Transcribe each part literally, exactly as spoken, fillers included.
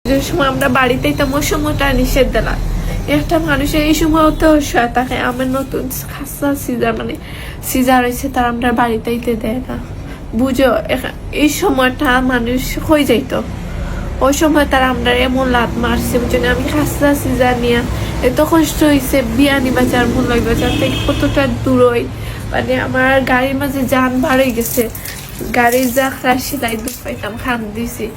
যে সময় আমরা বাড়িত আইতাম, ওই সময়টা নিষেধ দিলা। একটা মানুষের এই সময় তো অসহায় থাকে, আমার নতুন খাসা সিজার, মানে সিজার হয়েছে, তার আমরা বাড়িত আইতে দেয় না, বুঝো। এখ-, এই সময়টা মানুষ হয়ে যাইতো, ওই সময় তারা আমরা এমন লাত মারছে, বুঝছো না? আমি খাসা সিজার নিয়ে এত কষ্ট হয়েছে, বিয়ানীবাজার, মুলভীবাজার থেকে কতটা দূর হয়, মানে আমার গাড়ির মাঝে জান বার হয়ে গেছে, গাড়ির যা ক্রাশ সেটাই দুঃখ পাইতাম, খান দিছি।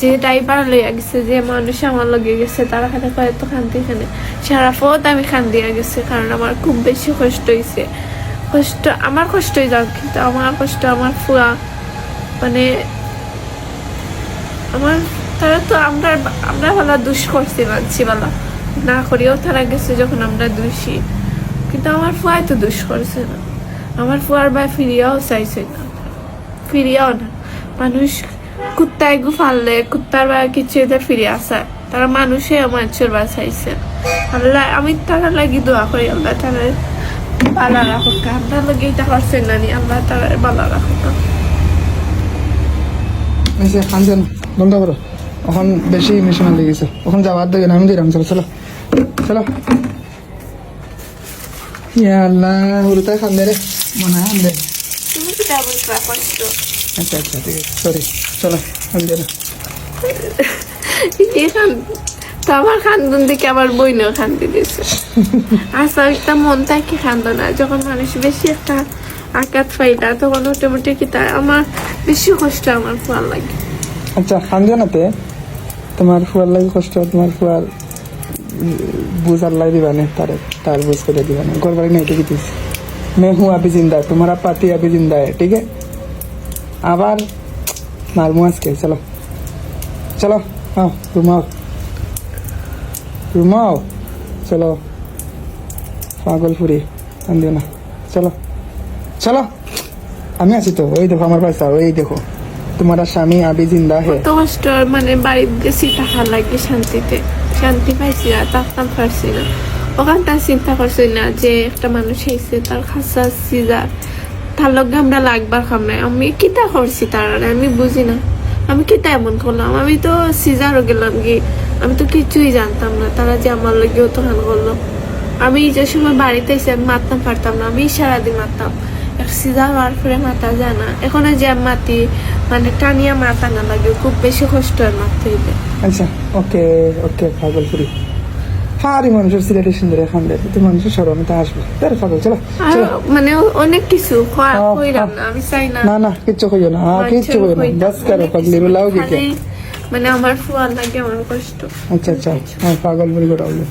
যে ড্রাইভার লইয়া গেছে, যে মানুষ আমার লগে গেছে, তারা খালি কয়, "এত কান্দি কেনে?" সারা পথ আমি কান্দিয়া গেছি, কারণ আমার খুব বেশি কষ্ট হইছে। কষ্ট, আমার কষ্ট হয়ে যাক, কিন্তু আমার কষ্ট আমার ফুয়া, মানে, আমার, তারা তো আমরা, আমরা ভালা দুষ করছি, মানছি ভালা, না করিয়াও তারা গেছে যখন আমরা দুষী, কিন্তু আমার ফুয়ায় তো দুষ করছে না, আমার ফুয়ার বায় ফিরিয়াও চাইছে না। ফিরিয়াও না। মানুষ কুত্তায় গু ফাললে, কুত্তার বা কিছু এদের ফিরে আসা। তারা মানুষে আমার চোর বাঁচাইছে। আল্লাহ, আমি তারা লাগি দোয়া করি, আল্লাহ তারা বালা রাখুক। আপনার লগে এটা করছেন না নি, আল্লাহ তারা বালা রাখুক। এই যে, কান্দন বন্ধ করো, এখন বেশি ইমোশনাল হয়ে গেছে। এখন যাওয়ার দিকে আমি দিলাম, চলো, চলো, চলো। ইয়া আল্লাহ, হুরুতায় কান্দে রে, মনে হয় কান্দে। তুমি কিতা বুঝবা কষ্ট? আচ্ছা, আচ্ছা, ঠিক আছে, সরি, চলো, কান্দে না। এখন তো আমার কান্দন দেখে আমার বইনও কান্দি দিছে। আচ্ছা, একটা মন থাকি কান্দো না, যখন মানুষ বেশি একটা আঘাত পাইলা, তখন অটোমেটিক কিতা আমার বেশি কষ্ট আমার ফুয়ার লাগে। আচ্ছা, কান্দো না তে, তোমার ফুয়ার লাগে কষ্ট, তোমার ফুয়ার বুঝ আল্লাহ দিবা নে, তার, তার বুঝ করে দিবা নে। ঘর বাড়ি নাই তো কিছু। मैं हूँ अभी जिंदा, तुम्हारा पति अभी जिंदा है, ठीक है? আবার মারমু আজকে, চলো। চলো, আও, রুমাও। রুমাও, চলো। পাগল ফুরি, কান্দিও না। চলো, চলো। আমি আছি তো, ওই দেখো আমার পয়সা, ওই দেখো। তোমার স্বামী আবি জিন্দা হে। কত কষ্ট, মানে বাড়িত গেছি থাকা লাগে শান্তিতে, শান্তি পাইছি না, থাকতাম পারছি না। ওখানটা চিন্তা করছি না যে একটা মানুষ আইছে, তার খাসা সিজার, তার লগে আমরা লাগবার কাম নাই। আমি কিতা করছি তার, আমি বুঝি না, আমি কিতা এমন করলাম? আমি তো সিজারও গেলাম কি, আমি তো কিছুই জানতাম না। তারা যে আমার লগে অতখান করলো, আমি যে সময় বাড়িত আইছি আমি মাততাম পারতাম না, আমি ইশারা দি মাততাম। এক সিজার হওয়ার পরে মাতা যায় না, এখন যে আমি মাতি, মানে টানিয়া মাতা না লাগে, খুব বেশি কষ্ট হয় মাততে হইলে। আচ্ছা, ওকে, ওকে, পাগল ফুরি। হারি মানুষের সিলেটি সুন্দরে কান্দে, তো মানুষের শরমে তো আসবে। আরে পাগল, চলো, আর চলো। মানে অ-, অনেক কিছু কয়া-, আহ, কইলাম আহ। না, আমি চাই না। না, না, কিচ্ছু কইও না, আহ, মানুষের কিচ্ছু কইও না। কইতাম বাস করো, অনেক পাগলি, কিছু। রুলাও কি কে? খালি মানে আমার ফুয়ার লাগে আমার কষ্ট। আচ্ছা, আচ্ছা, হ্যাঁ, পাগল ফুরি গোটা হইলো।